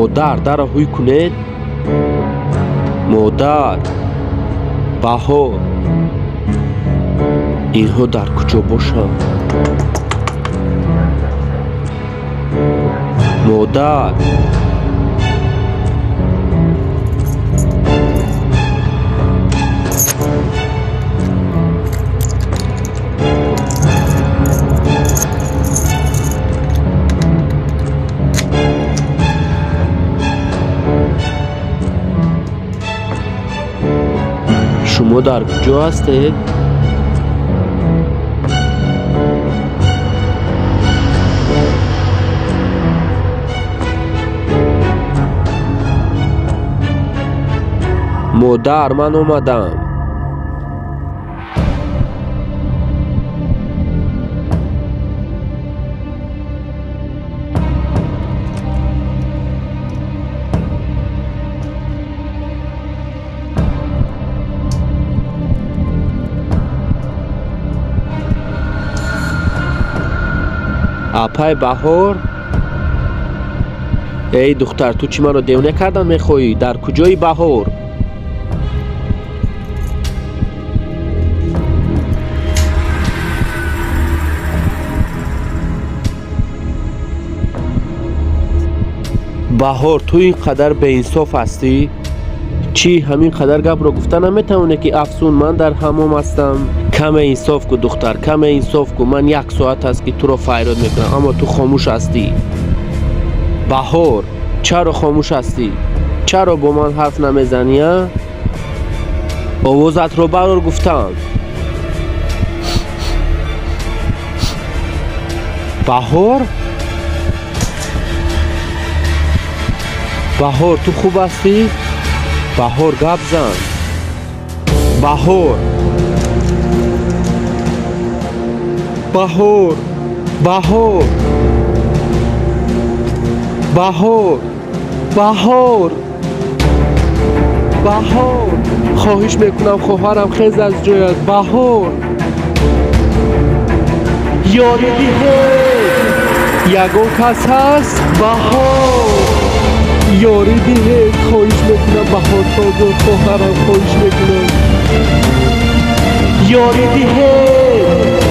Модар, дарро ҳуй кунед. Модар, Баҳор, инҳо дар куҷо бошанд? Модар, шумо дар куҷо ҳастед? Модар, ман омадам. Апай Баҳор, эй духтар, ту чӣ маро девона кардан мехоҳӣ? Дар куҷои Баҳор? Баҳор, ту ин қадар беинсоф ҳастӣ? Чӣ ҳамин қадар гапро гуфта наметавонӣ, ки Афсун, ман дар ҳаммом ҳастам? Каме инсоф ку, духтар, каме инсоф ку. Ман як соат аст, ки туро файрод мекунам, аммо ту хомӯш ҳастӣ. Баҳор, чаро хомӯш ҳастӣ? Чаро бо ман ҳарф намезанӣ, а? Овозатро барор, гуфтам. Баҳор, Баҳор, ту хуб ҳастӣ? Баҳор, гап зан. Баҳор, Баҳор, Баҳор, Баҳор, Баҳор, Баҳор, хоҳиш мекунам, хоҳарам, хез аз ҷоят. Баҳор, ёрӣ диҳед, ягон кас ҳаст? Баҳор, ёрӣ диҳед, хоҳиш мекунам. Баҳор тобо, хоҳарам, хоҳиш мекунам, ёрӣ диҳед.